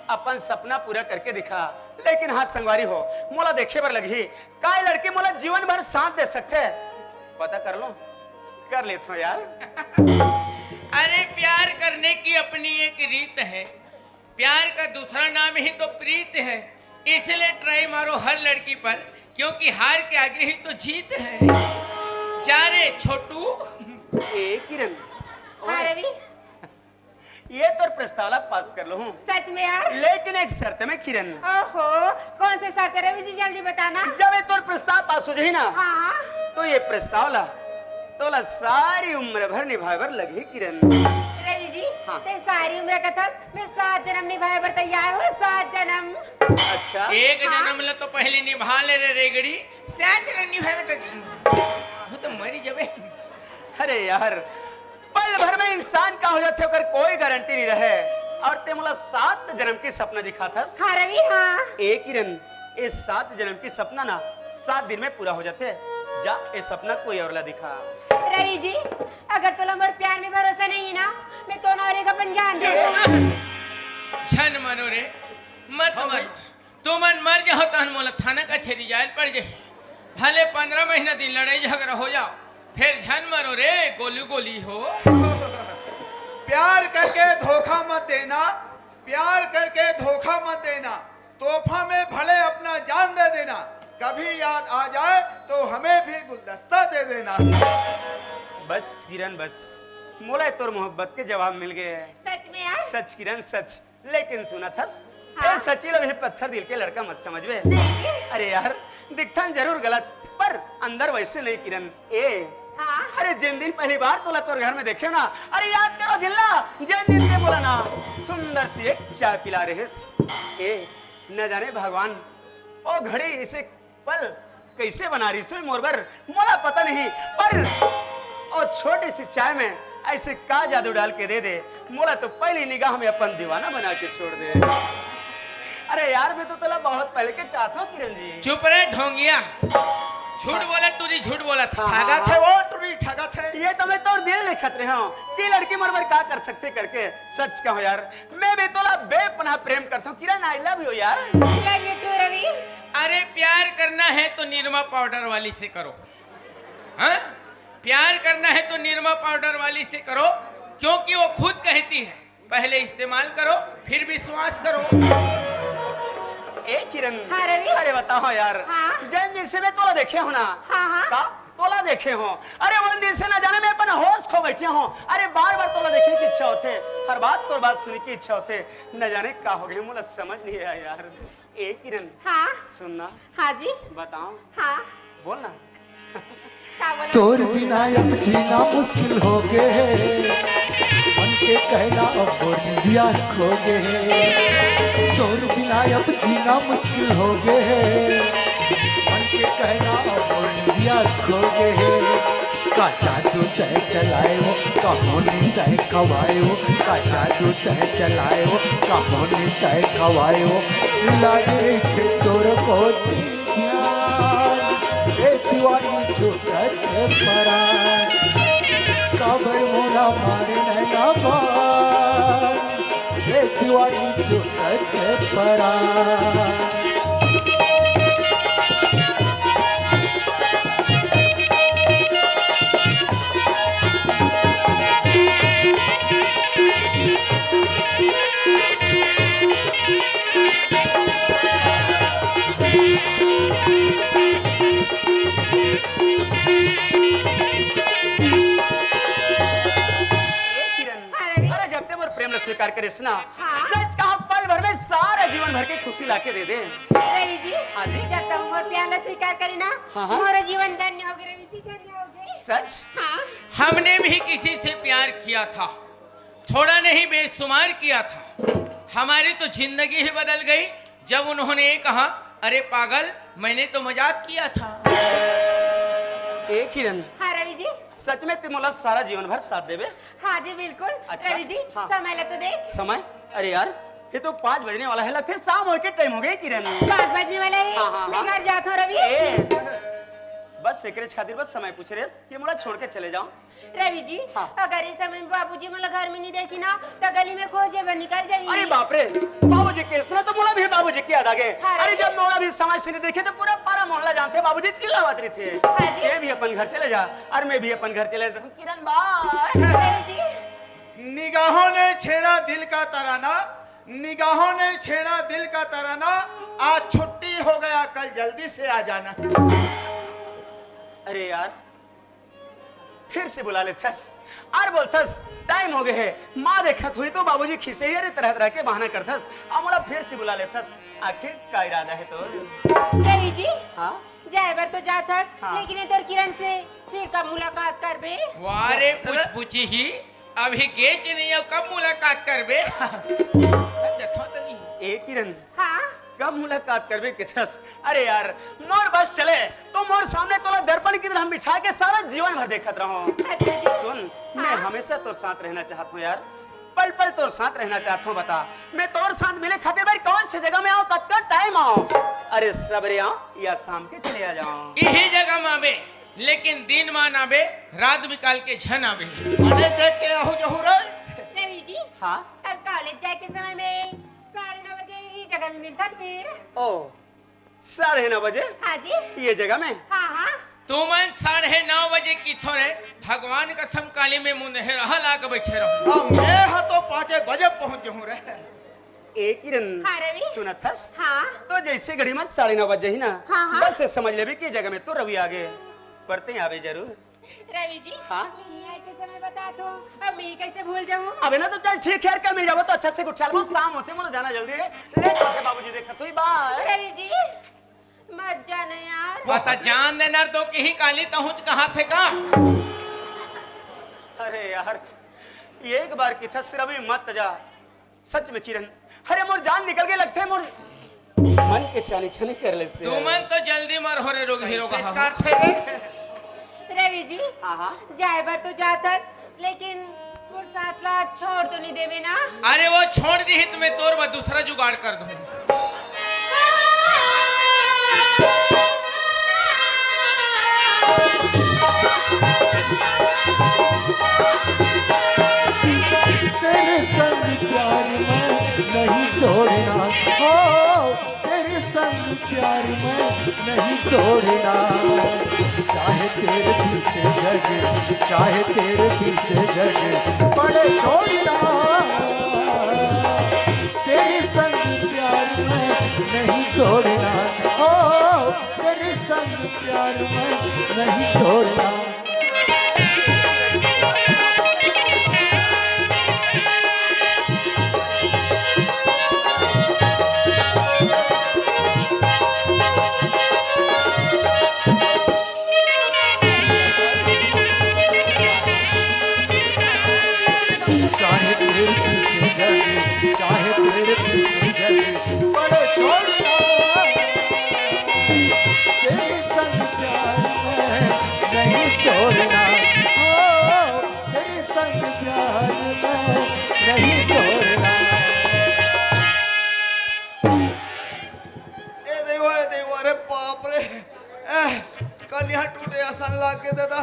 अपन सपना पूरा करके दिखा। लेकिन हाँ संगवारी हो, मोला देखे बर लगही, का ये लड़की मोला जीवन भर साथ दे सकथे? पता कर लो, कर लेथो यार। अरे प्यार करने की अपनी एक रीत है, प्यार का दूसरा नाम ही तो प्रीत है, इसलिए ट्राई मारो हर लड़की पर, क्योंकि हार के आगे ही तो जीत है। जा रे छोटू। ए किरण। हाँ रवि। ये तोर प्रस्ताव ला पास कर लूं। सच में यार? लेकिन एक शर्त में किरण। ओहो, कौन से शर्त रवि जी, जल्दी बताना। जब ये तोर प्रस्ताव पास हो जाही ना, हाँ। तो ये प्रस्ताव ला तोला सारी उम्र भर निभाए बर लगही किरण। रवि जी, हाँ। ते सारी उम्र कथस, मैं सात जन्म निभाए बर तैयार हूँ, सात जन्म। अच्छा। एक हाँ। जन्म ला तो पहले निभा ले रे रेगड़ी, सात जन्म निभाए बर तो, वो तो मरी जबे। अरे यार, पल भर में इंसान का हो जाथे, ओकर कोई गारंटी नहीं रहे। और ते मोला सात जन्म के सपना दिखाथस। हाँ रवि, हाँ। ए किरण, ये सात जन्म के सपना ना सात दिन में पूरा हो जाथे। जा, ये सपना कोई और ला दिखा। रवि जी, अगर तोला मोर प्यार में भरोसा नहीं है ना, मैं तो ना और एक अपन जान दे दूँ। झन मरो रे, मत हाँ मरो। भाई। तुमन मर जाओ तहन मोला थाना कचहरी जाए ल पड़ जाए। भले पंद्रह महीना दिन लड़ाई झगड़ा हो जाओ, फिर झन मरो रे, गोली गोली हो। प्यार करके धोखा मत देना, प्यार करके धोखा मत देना। तोहफा में भले अपना जान दे देना, कभी याद आ जाए तो हमें भी गुलदस्ता दे देना। बस किरण बस, मोला तोर मोहब्बत के जवाब मिल गए। सच में यार? सच किरण सच। लेकिन सुनत हस, हाँ। ए सची ल भी पत्थर दिल के लड़का मत समझबे। नहीं। अरे यार, दिखथन जरूर गलत, पर अंदर वैसे नहीं किरण। ए, हाँ। अरे जिन दिन पहली बार तोला तोर घर में देखे ना, अरे याद करो दिल ला, जिन दिन के मोला ना सुंदर सी एक चाय पिला रहे। ए, न जाने भगवान ओ घड़ी इसे पल कैसे बना रही सोई मोर बर, मोला पता नहीं, पर ओ छोटी सी चाय में ऐसे का जादू डाल के दे दे, मोला तो पहली निगाह में अपन दीवाना बना के छोड़ दे। अरे यार, मैं तो तोला बहुत पहले के चाहता हूँ किरण जी। चुप रे ढोंगिया, झूठ बोला टूरी, झूठ बोला था। हाँ, ठगत हाँ। है वो टूरी, ठगत है। ये तो मैं तोर दिल लिखत रहे हूँ कि लड़की मोर बर का कर सकते करके। सच कहो यार, मैं भी तोला बेपनाह प्रेम करता हूँ किरण, I love you यार। Love you too रवि। अरे प्यार करना है तो निरमा पाउडर वाली से करो। हाँ, प्यार करना है तो निरमा पाउडर वाली से करो, क्योंकि वो खुद कहती है पहले इस्तेमाल करो, फिर विश्वास करो। ए किरण, हाँ रवि। अरे बताओ यार, हाँ। जन दिन से मैं तोला देखे हो ना, हाँ, हाँ। का तोला देखे हो, अरे वो दिन से ना जाने मैं अपन होश खो बैठे हो। अरे बार बार तोला देखे की इच्छा होते, हर बात तोर बात सुने की इच्छा होते, न जाने का हो गए, मोला समझ नहीं आया यार। ए किरण, हाँ। सुनना। हाँ जी। बताओ। हाँ। बोलना। का बोला? तोर बिना अब जीना मुश्किल हो गए है, मन के कहना अब मोर निंदिया खो गए है। तोर बिना अब जीना मुश्किल हो गए है, मन के कहना अब मोर निंदिया खो गए है। का जादू तय चलाए वो, का मोनी तय खवाए वो, का जादू तय चलाए वो, का मोनी तय खवाए वो। लागे थे तोर को ध्यान, ए दीवानी छूटत परान। काबर मोला मारे नैना बान, ए दीवानी छूटत परान। ए किरण, हाँ, रवि। अरे जब ते मोर प्रेम ला स्वीकार करिस ना, हाँ। सच कहा पल भर में सारा जीवन भर के खुशी लाके दे दे। रवि जी, हाँ जी। जब तुम मोर प्यार ला स्वीकार करी ना, हाँ, हाँ। मोर जीवन धन्य हो गए रवि जी, धन्य हो गए। सच? हाँ। हमने भी किसी से प्यार किया था, थोड़ा नहीं बेशुमार किया था। हमारी तो जिंदगी ही बदल गई जब उन्होंने ये कहा, "अरे पागल, मैंने तो मजाक किया था।" ए किरण, हाँ रवि जी। सच में ते मोला सारा जीवन भर साथ देबे? हाँ जी बिल्कुल। अच्छा, रवि जी, हाँ। समय ला तो देख। समय? अरे यार, ये तो पाँच बजने वाला है, लगथे शाम होके टाइम हो गए किरण। पाँच बजने वाला है। हाँ, हाँ, मैं हाँ। घर जात हूँ रवि। ए, बस एकरे खातिर बस समय पूछ रहे कि मोला छोड़ के चले जाओ। रवि जी, हाँ। अगर इस समय में बाबूजी मोला घर में नहीं देखी ना, तो गली में खोजे बर निकल जाई। अरे बाप रे, बाबूजी के सुना तो मोला भी बाबूजी की याद आ गए। हाँ, अरे रवि। जब मोला भी समय से नहीं देखे तो पूरा पारा मोहल्ला जानते बाबूजी चिल्लावत रही थे। हाँ जी। ये भी अपन घर चले जा और मैं भी अपन घर चले जाता हूँ। किरण बाय। रवि जी। निगाहों ने छेड़ा दिल का तराना, निगाहों ने छेड़ा दिल का तराना, आज छुट्टी हो गया, कल जल्दी से आ जाना। अरे यार, फिर से बुला लेथस। अरे बोलथस, टाइम हो गए है। माँ देखत हुई तो बाबूजी खिसे ही अरे तरह तरह के बहाना करथस। अब मोला फिर से बुला लेथस। आखिर का इरादा है तो? रवि जी, हाँ? जाए बर तो जात हस, हाँ। लेकिन ये तोर किरण से फिर कब मुलाकात करबे? वाह रे, पूछ पूछी ही, अभी गेच नहीं हो, कब मुलाकात करबे? देखो तो नहीं। ए किरण, हाँ? कब मुलाकात करबे किथस? अरे यार, मोर बस चले, तो मोर सामने तोला दर्पण की तरह हम बिछा के सारा जीवन भर देखत रहो। अच्छा जी। सुन, मैं हाँ। हमेशा तोर साथ रहना चाहत हूँ यार, पल पल तोर साथ रहना चाहत हूँ। बता, मैं तोर साथ मिले खातिर भाई कौन से जगह में आऊँ, कतका टाइम आऊँ? अरे सबरे आऊँ या शाम के चले आ जाऊँ? यही जगह में आबे, लेकिन दिन मान आबे, रात निकाल के झन आबे। अरे देख के आहू जहू रे। रवि जी, हाँ? कल कॉलेज जाए के समय में साढ़े नौ बजे ही जगह में मिलता फिर। ओ, साढ़े नौ बजे? हाँ जी। ये जगह में? हाँ, हाँ। तुमन साढ़े नौ बजे किथो रे, भगवान कसम काली में मुंदहेरा लाग बैठे रहो। हाँ, मैं हा तो पाँचे बजे पहुँच जाऊँ रे। ए किरण, हाँ रवि। सुनत हस? हाँ। तो जैसे घड़ी में साढ़े नौ बजे ही ना, हाँ, हाँ। बस ये समझ लेबे कि जगह में तो रवि आ गए, पर ते आबे जरूर। रवि जी, हाँ? मैं कैसे मैं बता दूं? अब मैं कैसे भूल जाऊं? अबे ना तो चल ठीक है, कल मिल जाबो तो अच्छा से गुठियाल वो शाम होते मोला जाना जल्दी है। लेट होते बाबूजी देखा तू ही बाय। रवि जी, मत जाना यार। बता जान दे नर दो की ही काली तहुच कहा थे का? अरे यार, ये एक बार की था सिर्फ अभी मत जा। सच में किरण, अरे मोर जान निकल के लगथे मोर मन के चानी छानी कर लेते तू हैं। मन तो जल्दी मर हो रे रोग हीरो का। संस्कार थे रे। रवि जी, हाँ, हाँ। जाए बर तो जात हस, लेकिन मोर साथ ला छोड़ तो नहीं देवे ना? अरे वो छोड़ दी ही तो मैं तोर बर दूसरा जुगाड़ कर दूं। तेरे संग प्यार में नहीं तोड़ना, हो, तेरे संग प्यार में नहीं तोड़ना। चाहे तेरे पीछे जग, चाहे तेरे पीछे जग पड़े छोड़ना। तेरे संग प्यार में नहीं तोड़ना, हो, तेरे संग प्यार में नहीं तोड़ना। चाहे तेरे पीछे जग, चाहे तेरे पीछे जग पड़े छोड़ना। तेरे संग प्यार में नहीं तोड़ना, ओ, तेरे संग प्यार में नहीं तोड़ना। ए देवा, ए देवा, रे बाप रे, ए, कनिहा टूटे असन लाग गे दादा।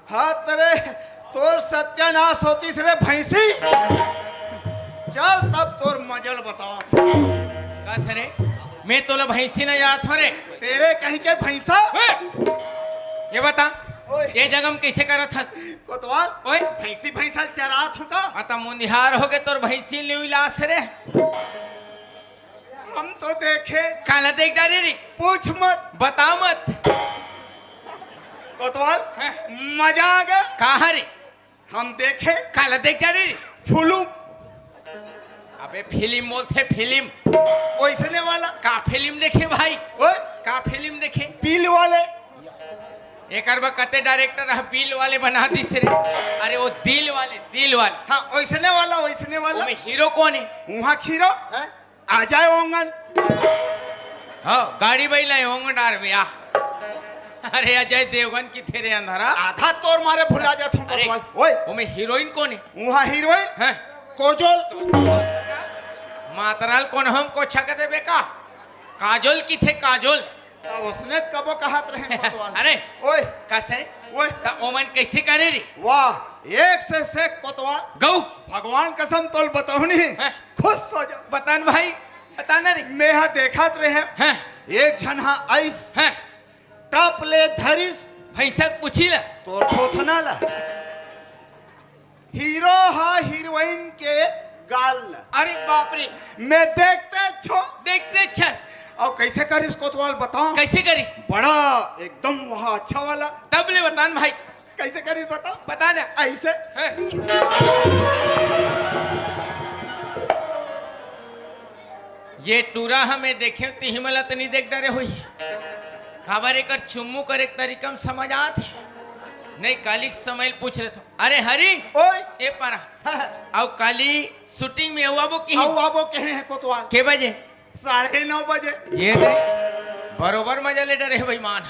हाथ रे, तोर सत्यानाश होतिस रे भैंसी। चल तब तोर मजल बताओ। का सरे, मैं तोला भैंसी न जात हो रे। तेरे कहीं के भैंसा। ए, ये बता, ओए। ये जगह में कैसे करत हस? कोतवाल, ओए। भैंसी भैंसा चरात हो का? अता मुंदिहार हो गए तोर भैंसी ले लास रे। हम तो देखे। काला देख डारे रे। पूछ मत। बता मत। कोतवाल, हैं? मजा आ गया। कहाँ रे? हम देखे। काला देख डारे रे। फुलू। अबे फिल्म बोलथे फिल्म। ओइसने वाला। का फिल्म देखे भाई? ओए। का फिल्म देखे? बिल वाले। एकर बा कते डायरेक्टर ह बिल वाले बना दिस रे। अरे वो दिल वाले, दिल वाले। हाँ, ओइसने वाला, ओइसने वाला। ओमे हीरो कौन है? वहाँ हीरो। हैं? अजय ओंगन। हाँ, गाड़ी बैला है ओंगन डार में आ। अरे अजय देवगन की थे रे अंधारा। आधा तोर मारे भुला जात हूँ अरे, कोतवाल। ओए। ओमे हीरोइन कौन है? वहाँ हीरोइन। हैं? कोजोल। मातराल कौन हमको छक दे बेका? काजोल की थे काजोल। अब उसने कबो कहत रहे कोतवाल। अरे, ओए। कसे? ओए। त ओमन कैसे करे रे? वाह, एक से सेक कोतवाल। गौ। भगवान कसम तोल बतौनी। हैं? खुश हो जा। बतान भाई, बताना रे। मैं हा देखत रहे। हैं? एक झन हा आइस। हैं? टप ले धरिस। भैंसा के पूछी ला। तोर थोथना ला। हीरो हा हीरोइन के गाल ला। अरे बाप रे। मैं देखते छो। देखते छस। और कैसे करिस कोतवाल बताओ? कैसे करिस? बड़ा एकदम वहाँ अच्छा वाला। तब ले बतान भाई। कैसे करिस बताओ? बता ना। ऐसे। हैं? ये टूरा हमें देखे तिही मला तनी देख डरे हुई। काबर एकर चुम्मू करे के तरीका में समझ आत हे। नहीं काली के समय पूछ रहे तो। अरे हरी। ओए। ए पारा। हाँ, हाँ। अउ काली शूटिंग में अउ आबो की? अउ आबो कहे हैं कोतवाल। के बजे? साढ़े नौ बजे। ये दे। बरोबर मजा ले डरे हे बेईमान।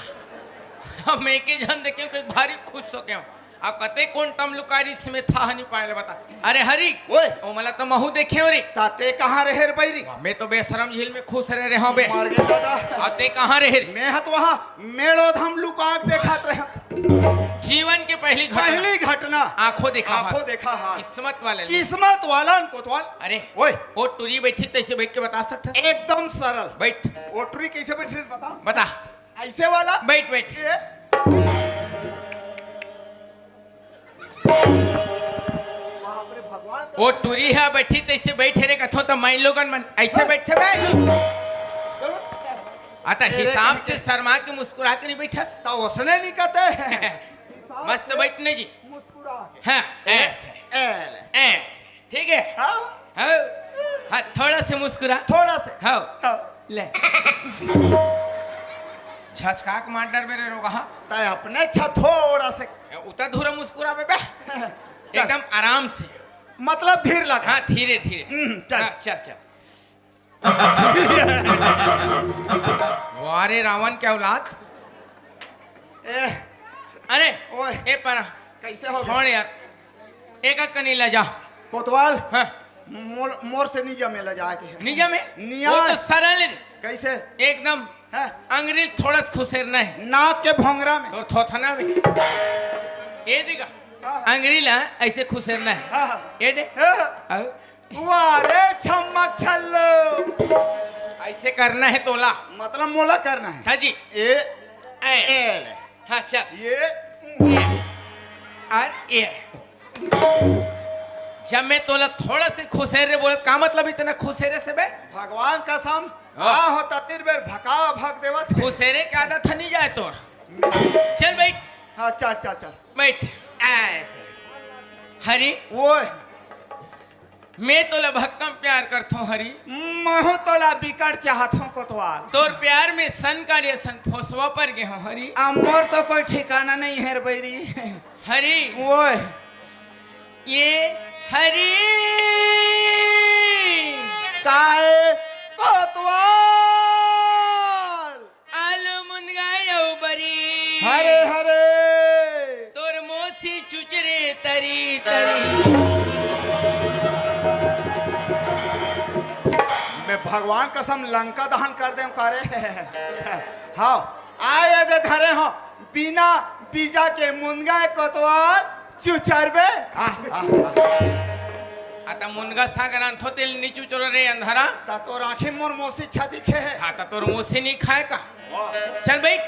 हम एक ही जन देखे के भारी खुश हो गए। अब कते कौन टमलुकारी इसमें था नहीं पाए ले बता। अरे हरी। ओए। ओ मला तो महू देखे हो रे। ता ते कहाँ रहे रे बैरी? वाह, मैं तो बेशरम झील में खुश रह रहे हूँ बे। मर गए दादा। अब ते कहाँ रहे रे? मैं हत वहाँ मेड़ो धाम लुका के देखत रहे। जीवन के पहली घटना। पहली घटना। आंखों देखा आंखों हाल। देखा हाल। किस्मत वाले लोग। किस्मत वाला न कोतवाल। अरे, ओए। वो टुरी बैठी तैसे बैठ के बता सकता है? एकदम सरल। बैठ। वो टुरी कैसे बैठी बता? बता। ऐसे वाला? बैठ, बैठ। ये? बाप रे भगवान। वो टुरी है बैठी तैसे बैठे रे कथो तो मैं लोगन मन ऐसे बैठे बे। आता अरे, हिसाब से शर्मा के मुस्कुरा के नहीं बैठस। तो उसने नहीं कहते हैं। मस्त बैठ ना जी। मुस्कुरा के। हाँ, ए, ऐसे। ए ले। ऐसे। ठीक है? हाँ। हाँ। हाँ, थोड़ा से मुस्कुरा। थोड़ा से। हाँ। हाँ। ले। झचका के मार डर मेरे रोगा, हाँ। तय अपने छ थोड़ा से। ए, उतना धुरा मुस्कुरा बे, बे। चल। एकदम आराम से। मतलब धीर लगा। हाँ, धीरे, धीरे। हम्म, चल। हाँ, चल, चल। वाह रे रावण के औलाद। ए। अरे, ओए। ए पर कैसे हो गया? छोड़ यार, एक कनी ले जा। कोतवाल? हाँ। मोर, मोर से निजा में ले जाके है। निजा में? निया। वो तो सरल है। कैसे? एकदम। हाँ। अंगरी थोड़ा सा खुसेरना है। नाक के भोंगरा में। और थोथना में। ये देखा? हाँ। अंगरी ला ऐसे खुसेरना है। हाँ, हाँ। ये दे। हाँ। और वाह रे छम्मक छल्लो। ऐसे करना है तोला। मतलब मोला करना है। हाँ जी। ए, ए। ए ले। हाँ, चल। ये। ये। और ये। जब मैं तोला थोड़ा से खुसेरे बोलत, का मतलब इतना खुसेरे से बे? भगवान कसम, हाँ। आ हो ततिर बेर भका भक देवत हे। खुसेरे के आदत ह नहीं जाए तोर। चल बैठ। हाँ, चल, चल, चल। बैठ। ऐसे। हरी। ओए। मैं तोला भक्कम प्यार करथों हरी। महू तोला बिकट चाहत हों कोतवाल। तोर प्यार में सन का रे सन फोसवा पर गे हों हरी। अब मोर तो कोई ठिकाना नहीं है रे बैरी। हरी। ओए। ये हरी। काय कोतवाल। आलू मुनगा अउ बरी। हरे हरे। तोर मोसी चुचरे तरी तरी। मैं भगवान कसम लंका दहन कर देंव का रे। हाँ, आय दे धरे हो बिना बीजा के मुनगा कोतवाल। चुचरबे? आह, आह, आह। आता मुनगा साग रांधो तेल नी चुचरो रे अंधारा। ता तोर आँखी मोर मोसी छा दिखे हे। हाँ, ता तोर मोसी नी खाए का? वाह। चल बैठ।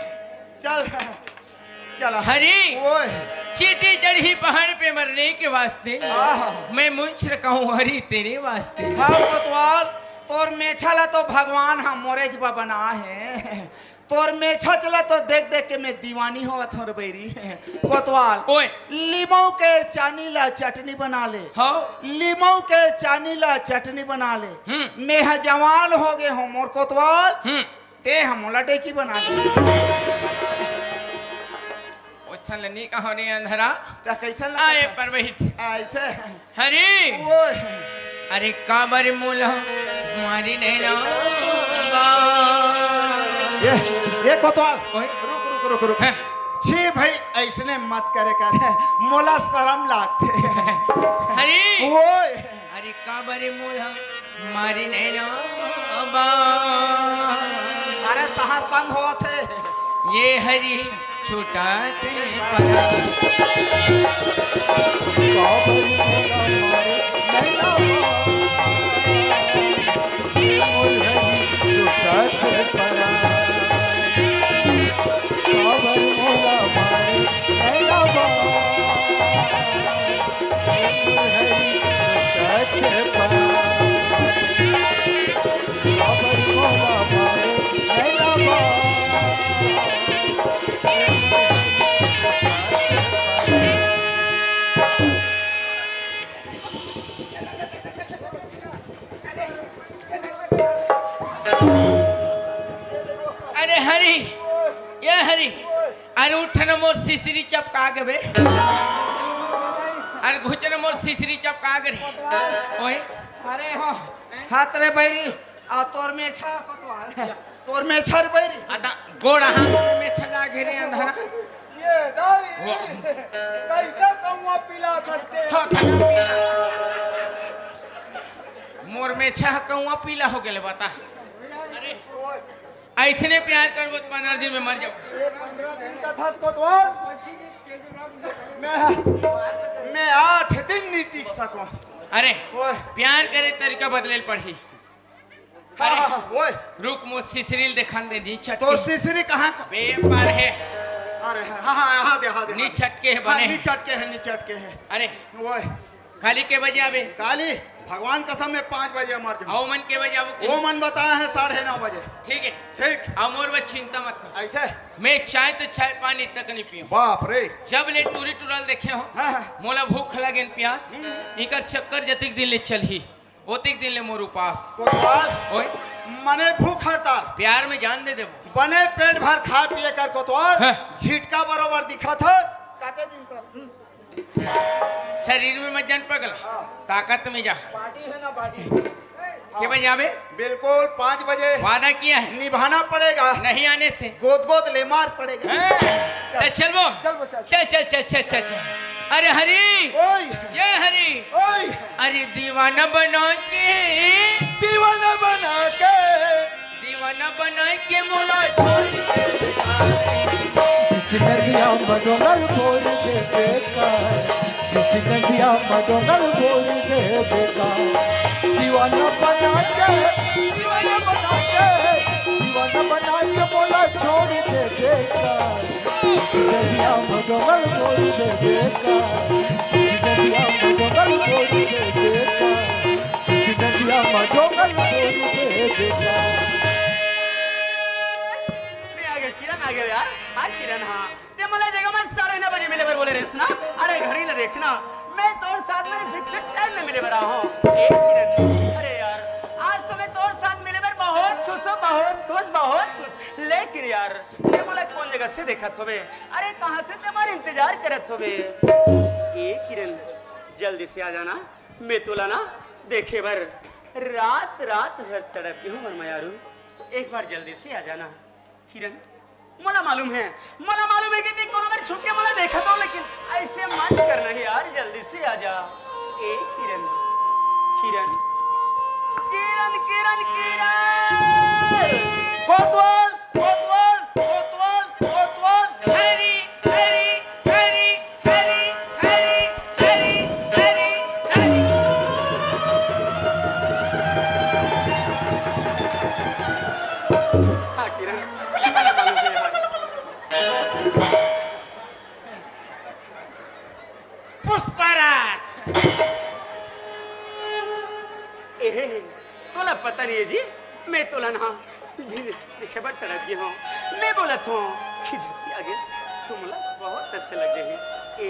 चल, चल। हरी, ओए। चींटी चढ़ी पहाड़ पे मरने के वास्ते आह। मैं मुंश रखा हूँ हरी तेरे वास्ते। हाँ, कोतवाल, तोर मेछा ला तो भगवान हा मोरे जबा बना हे। तोर मेछा चला तो देख देख के मैं दीवानी होवत हूँ रे बैरी। कोतवाल, ओए। लीमऊ के चानी ला चटनी बना ले। हाँ। लीमऊ के चानी ला चटनी बना ले। हम्म। मैं ह जवान हो गे हूँ मोर कोतवाल। हम्म। ते ह मोला डेकी बना दे। ओछन ले नी कहो रे अंधरा। त कैसन लगत आए हे? पर बैठ। ऐसे। हरी। ओए। अरे काबर मोला मारी नैना बा। ये, ये कोतवाल। ओए। रुक, रुक, रुक, रुक। हैं। छी भाई, ऐसने मत करे कर। मोला शरम लागथे। हरी। ओए। अरे काबर मोला मारी नैना बा। अरे साहस बंद होवत हे। ये हरी छूटत परा। अरे हरी, ये हरी, अरे उठ न मोर सिसरी चपका गे बे। अरे घुच न मोर सिसरी चपका गे रे। ओए। अरे हो, हाथ रे बैरी, आ तोर मेछा कोतवाल। तोर मेछा रे बैरी। आता गोड़ हाथ में छला घेरे अंधारा। ये दाई, वाह। कैसे कौआ पीला सटके? थो, थो। मोर मेछा कौआ पीला हो गेले बता। अरे, ऐसने प्यार करबो त पंद्रह दिन में मर जाबो। ये पंद्रह दिन का था कोतवाल। मैं, मैं आठ दिन नहीं टिक सको। अरे, ओए। प्यार करे तरीका बदले ल पड़ही। हाँ, अरे, हाँ, हाँ, ओए। रुक, मोर सिसरील देखान दे, नी चटके। तोर सिसरी कहाँ का? बे पार हे। अरे, हाँ, हाँ, हाँ, हाँ, दे, हाँ, दे, नी हाँ, दे। चटके हे, हाँ, बने नी हे। चटके हे, नी चटके हे। अरे, ओए। काली के बजे आबे? काली? भगवान कसम, मैं पाँच बजे मर जाऊँ। अउ मन के बजे आबो? वो मन बताया है साढ़े नौ बजे। ठीक है। ठीक। अउ मोर बर चिंता मत कर। ऐसे? मैं चाय तो चाय पानी तक नहीं पीऊँ। बाप रे। जब ले टूरी टूरा ल देखे हों, हाँ, हाँ। मोला भूख लगे न प्यास, हम्म। इकर चक्कर जतिक दिन ले चलही, ओतिक दिन ले मोर उपास। कोतवाल। ओए। मने भूख हड़ताल। प्यार में जान दे देबो। बने पेट भर खा पिए कर कोतवाल। हाँ। झिटका बरोबर दिखत हस। काते दिन तक। हम्म। शरीर में मत जान पगला, हाँ। ताकत में जा। पार्टी है ना, पार्टी। के बजे आबे? बिल्कुल पाँच बजे। वादा किया है। निभाना पड़ेगा। नहीं आने से। गोद गोद ले मार पड़ेगा। हैं? तो चल वो। चल वो, चल। चल, चल, चल, चल, चल, चल। अरे हरी। ओए। ये हरी। ओए। अरे दीवाना बना के। दीवाना बना के। दीवाना बना के मोला छोड़। बीच नदिया म डोंगर फोर दे बेकार, बीच नदिया म डोंगर फोर दे बेकार। दीवाना बना के, दीवाना बना के, दीवाना बना के मोला छोड़ दे बेकार। बीच नदिया म डोंगर फोर दे बेकार, बीच नदिया म डोंगर फोर दे बेकार। बीच नदिया म डोंगर फोर दे बेकार। मैं आ गया, किरण आ गया यार। हाँ किरण, हाँ। ते मोला जगह में साढ़े नौ बजे मिले बर बोले रहिस ना। अरे घड़ी ला देखना, मैं तोर साथ में फिक्स टाइम में मिले बर आया हूँ। ए किरण, अरे यार, आज तो मैं तोर साथ मिले बर बहुत खुश हूँ, बहुत खुश, बहुत खुश। लेकिन यार, ते मोला कौन जगह से देखत होबे? अरे कहाँ से ते मोर इंतजार करत होबे? ए किरण, जल्दी से आ जाना। मैं तोला ना देखे बर रात रात भर तड़प गे हूँ मोर मयारू, एक बार जल्दी से आ जाना। किरण, मोला मालूम है, मोला मालूम है कि ते कोनो बार छुप के मोला देखत हो, लेकिन ऐसे मत करना ही यार, जल्दी से आ जा। ए किरण, किरण, किरण, किरण, किरण। कोतवाल, कोतवाल, कोतवाल, कोतवाल। हरी, हरी, हरी, हरी, हरी, हरी, हरी, हरी। हाँ, किरण। पुष्पराज। एहे, तोला पता नहीं है जी, मैं तोला ना देखे बर तड़प गे हूँ। मैं बोलत हूँ कि जैसे आगे तुम लोग बहुत अच्छे लगे हैं। ए,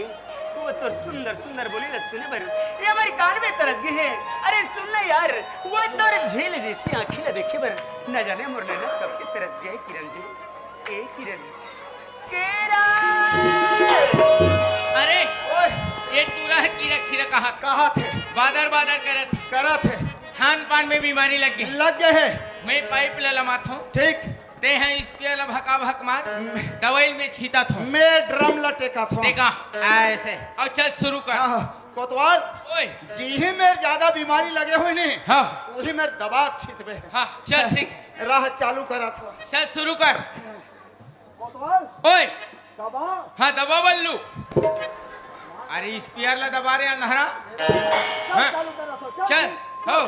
वो तो सुंदर सुंदर बोली लग सुने बर, ये हमारी कान में तरस गई है। अरे सुन ना यार, वो तो झील जैसी आँखी ला देखे बर, न जाने मोर नैना कब के तरस गए किरण जी। ए किरण, केरा। अरे, ओए। ये टूरा है कीरा खीरा कहा? कहा थे? बादर बादर करत। करत है। खान पान में बीमारी लग गई। लग गए है। मैं पाइप ला लमात हूँ। ठीक। ते हैं स्प्रे ला भका भक मार। मैं दवाई में छीता थो। मैं ड्रम ला टेका थो। टेका। ऐसे। अब चल शुरू कर। हाँ, हाँ। कोतवाल। ओए। जी ही मेर ज्यादा बीमारी लगे हुए नहीं। हाँ। वही मेर दबा छीत में। हाँ, चल ठीक। राह चालू करा थो। चल शुरू कर। कोतवाल। ओए। दबा। हाँ, दबा बल्लू। अरे, स्पीकर ला दबा रे अंधारा। हाँ। चल, हो।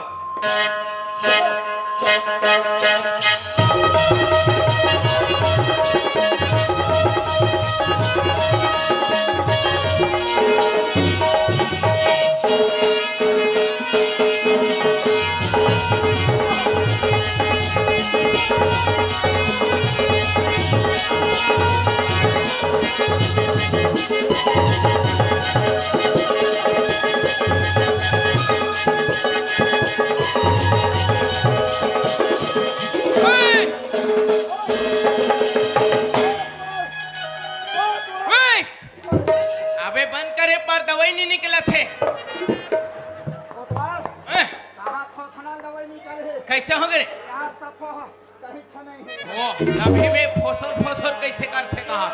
अबे बंद करे पर दवाई नहीं निकलत हे। कोतवाल, हैं? कहाँ थोथना दवाई निकल हे? कैसे हो गए? यार, सफा हो, कहीं अच्छा नहीं है। वो, अभी मैं फोसर फोसर कैसे करते कहा?